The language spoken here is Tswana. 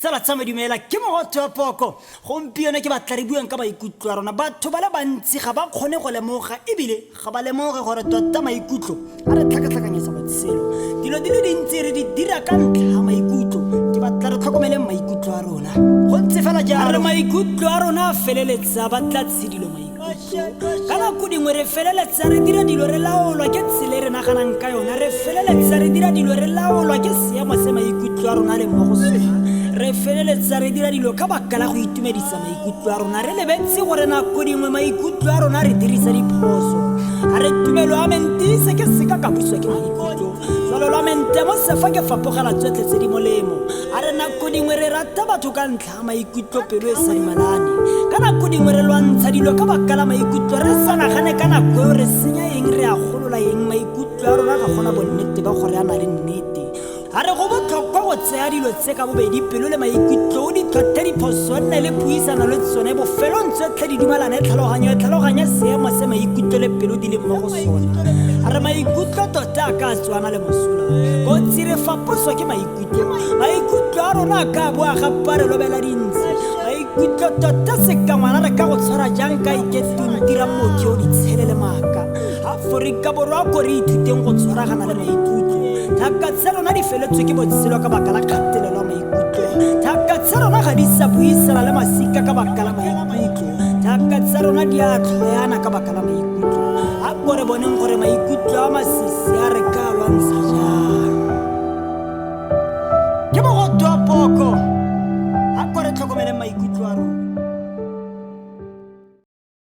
Tsala tsa me dumela, ke mogotho wa poko. Gompieno ke batla re bueng ka maikutlo a rona. Batho ba le bantsi ga ba kgone go lemoga ebile ga ba lemoge gore tota maikutlo a re tlhakatlhakanyetsa botshelo. Dilo di le dintsi re di dira ka ntlha ya maikutlo. Ke batla re tlhokomeleng maikutlo a rona. Go ntse fela jalo. Re maikutlo a rona a feleletsa ba tla tshidilo maikutlo. Ka nako dingwe re feleletsa re dira dilo re laolwa ke tsela e re naganang ka yona. Re feleletsa re dira dilo re laolwa ke seemo se maikutlo a rona a leng mo go sona. Re feleletsa re dira dilo ka baka la go itumedisa maikutlo a rona, re lebetse gore nako dingwe maikutlo a rona re dirisa diphoso. A re tumelo a mentise ke seka ka buswa ke maikutlo. Jalo lwa mentemose fa ke fapogela tsotlhe tse di molemo. A re nako dingwe re rata batho ka ntlha A maikutlo pelo e sa dumalane. Ka nako dingwe re lwantsha dilo ka baka la maikutlo re sa nagane ka nako eo re senya eng re a golola eng maikutlo a rona ga gona bonnete ba gore a na le nnete. A re go botlhokwa go tseya dilo tse ka bobedi pelo le maikutlo o di tlhothe diphoso nne le puisano le tsone bofelong tsotlhe di dumalane tlhaloganyo e tlhaloganye seemo se maikutlo le pelo di leng mo go sona. A re maikutlo tota a ka tswana le mosola kotsi re faposwa ke maikutlo. Maikutlo a rona a ka boa gape a re lobela dintsi. Maikutlo tota seka ngwana re ka go tshwara jang ka ikete o ntira mooki o di tshele le maaka. Aforika Borwa ko re ithuteng go tshwaragana le maikutlo. Thaka tsa rona di feletswe ke botshelo ka baka la kgatelelo ya maikutlo. Thaka tsa rona ga di sa buisana le masika ka baka la maikutlo. Thaka tsa rona di a tlhoyana ka baka la maikutlo. A ko re boneng gore maikutlo a masisi a.